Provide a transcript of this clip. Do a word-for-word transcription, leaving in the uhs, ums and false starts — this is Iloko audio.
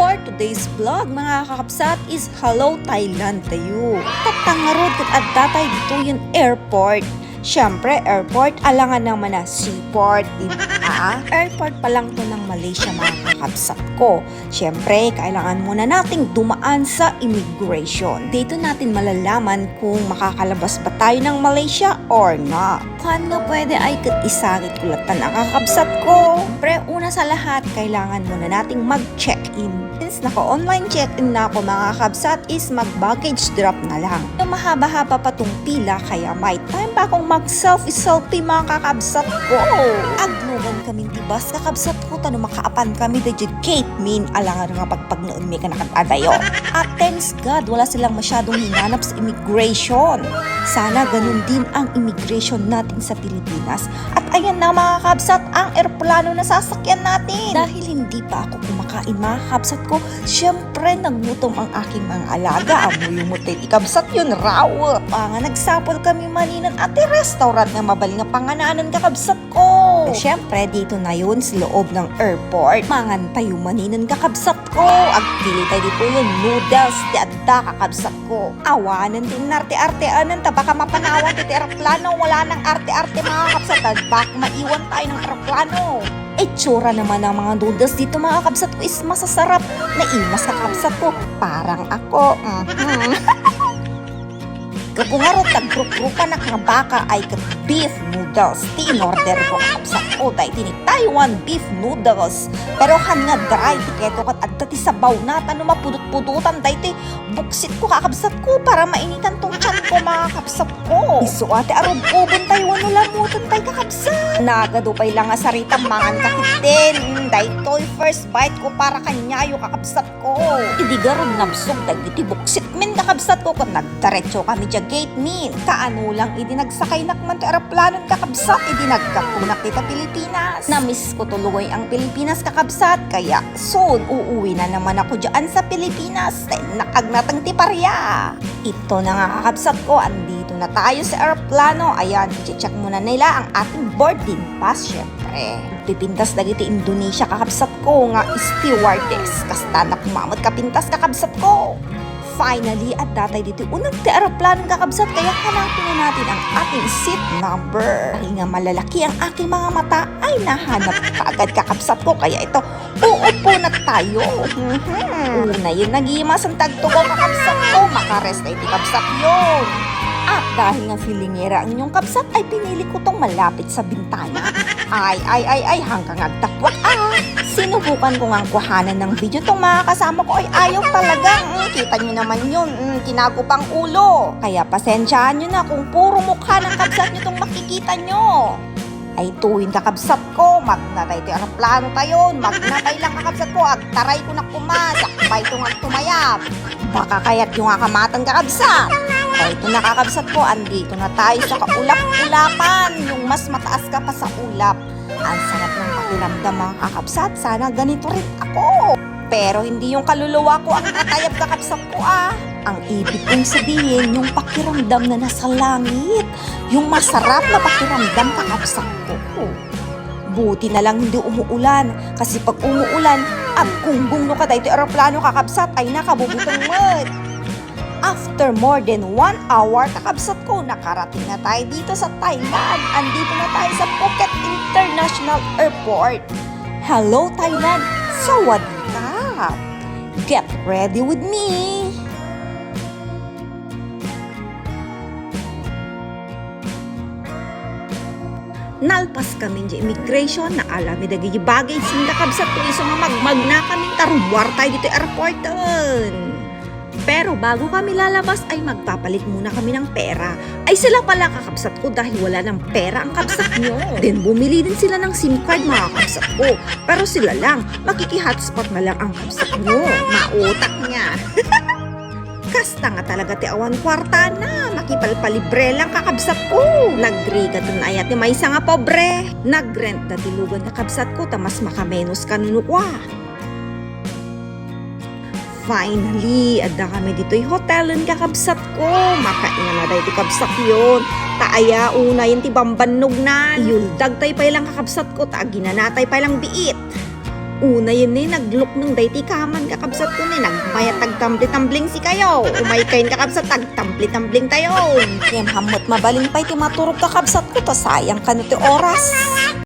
For today's vlog, mga kakabsat, is hello Thailand tayo. Tatta ngarud ket adda tayo ditoyen airport. Siyempre, airport, alangan naman a seaport, di ba? Airport pa lang to ng Malaysia, mga kakabsat ko. Siyempre, kailangan muna nating dumaan sa immigration. Dito natin malalaman kung makakalabas ba tayo ng Malaysia or not. Kuan nga pwede ay ket isakit ko latta, mga kakabsat ko. Siyempre, una sa lahat, kailangan muna nating mag-check-in. Since naka-online check-in na ako, mga kakabsat, is mag-baggage drop na lang. Yung mahaba-haba pa tong pila, kaya may time pa akong mag-selfie-selfie, mga kakabsat ko. Aglugan kami ti bus, kakabsat ko, ta no makaapan kami daydiay gate, min, alangan nga pagpagnaen mi kanakadayo. At thanks God, wala silang masyadong hinanap sa immigration. Sana ganun din ang immigration natin sa Pilipinas. At ayan na, mga kabsat, ang eroplano na sasakyan natin. Dahil hindi pa ako kumakain, mga kabsat ko, syempre nagutom ang aking mga alaga. Amoy umutay ti kabsat yun, rawet. Nga nagsapol kami maninan at ti restaurant nga mabalin nga pangananan, kakabsat ko. Syempre, dito na yun sa loob ng airport. Mangan tayo maninan, kakabsat ko. Agpili tayo dito yun, noodles, ti adda, kakabsat ko. Awanen ti inarte-arteanan ta baka mapanawan ti eroplano. Wala nang arte-arte, mga kabsat, ta baka maiwan tayo ng eroplano. Itsura naman ng mga noodles dito, mga kabsat ko, is masasarap. Naimas, kakabsat ko. Parang ako. Mhm. Gapu ngarud, ta grup-grupanak nga baka ay ket beef noodles ti in-order ko, kakabsat ko, daytoy ni Taiwan beef noodles. Pero han nga dry ti keto ket adda ti sabawna, ta no mapudot-pudotan daytoy buksit ko, kakabsat ko, para mainitan tong tiyan ko, mga kabsat ko. Isu a ti arub-ubon tayo wenno lamuton tayo, kakabsat. Nagadu pay la nga sarita, mangan ka ketdin. Mm, daytoy first bite ko para kaniayo, kakabsat ko. Idi garud nabsog dagiti buksit min, kakabsat ko, ket nagdiretso kami diay gate min. Kaano lang idi nagsakaynak man ti eroplano, kakabsat, idi naggapunak dita Pilipinas. Namiss ko tuloy ang Pilipinas, kakabsat, kaya soon uuwi na naman ako diyan sa Pilipinas. Ten, nakagnateng ti paria. Ito na nga, kakabsat ko, andito na tayo sa eroplano. Ayan, i-check muna nila ang ating boarding pass, syempre. Pipintas dagiti Indonesia, kakabsat ko, nga stewardess. Kasta na kumamat kapintas, kakabsat ko. Finally, adda tayo dito uneg ti eroplano, kakabsat, kaya hanapin na natin ang ating seat number. Dahil nga malalaki ang aking mga mata, ay nahanap ko kaagad, kakabsat ko. Kaya ito, uupo na tayo. Mhm. Una yun, nagimasan tagtugaw, kakabsat ko. Makarest ay ti kabsat yun. At dahil nga feelingera ang inyong kabsat, ay pinili ko tong malapit sa bintana. Ay, ay, ay, ay, hanggang agtapwak, ah. Sinubukan ko nga kuhanan ng video tong mga kasama ko. Ay, ayaw talaga. Mm, kita nyo naman yun. Mm, tinago pang ulo. Kaya pasensyaan nyo na kung puro mukha ng kabsat nyo tong makikita nyo. Ay, tuwing kakabsat ko, magna daytoy eroplano tayon. Magna pay lang, kakabsat ko, agtaray ko na kuma, sakbay to nga agtumayab. Baka kayat yung nga kamatan, kakabsat. Ay, ito na, kakabsat ko, andito na tayo sa kaulap-ulapan, yung mas mataas ka pa sa ulap. Ang sarap ng pakiramdam, mga kakabsat. Sana ganito rin ako. Pero hindi yung kaluluwa ko ang tatayab, kakabsat ko, ah. Ang ibig kong sabihin, yung pakiramdam na nasa langit. Yung masarap na pakiramdam, kakabsat ko. Buti na lang hindi umuulan. Kasi pag umuulan, aggunggong no ka daytoy eroplano, kakabsat, ay nakabubutong met. After more than one hour, kakabsat ko, nakarating na tayo dito sa Thailand. Andito na tayo sa Phuket International Airport. Hello, Thailand! Sawadee ka! Get ready with me! Nalpas kami di immigration, naalami dagiti baggage, sin kakabsat ko isu nga magmagna kami, ta rummuar tayo dito airporten. Pero bago kami lalabas, ay magpapalit muna kami ng pera. Ay sila pala, kakabsat ko, dahil wala ng pera ang kabsat nyo. Then bumili din sila ng SIM card, mga kabsat ko. Pero sila lang, makiki-hotspot na lang ang kabsat nyo. Mautak niya. Kasta nga talaga ti awan kuartana, makipalpalibre lang, kakabsat ko. Nagrigat na ayat ni maysa nga pobre. Nagrenta ti lugan, kakabsat ko, ta mas makamenos kano no kua. Finally, adda kami ditoy hotelen, kakabsat ko. Makainana daytoy kabsat yon. Ta aya, unayen ti bambannogna. Iyuldag tay pay lang, kakabsat ko, ta aginana tay pay lang biit. Unayen ni naglukneng daytoy kaman, kakabsatko, ni nagmayat agtambli-tambling sikayo. Umaykayon, kakabsat, agtambli-tambling tayo. Ngem hammet mabalin pay ti maturog, kakabsatko, ta sayang kano ti oras.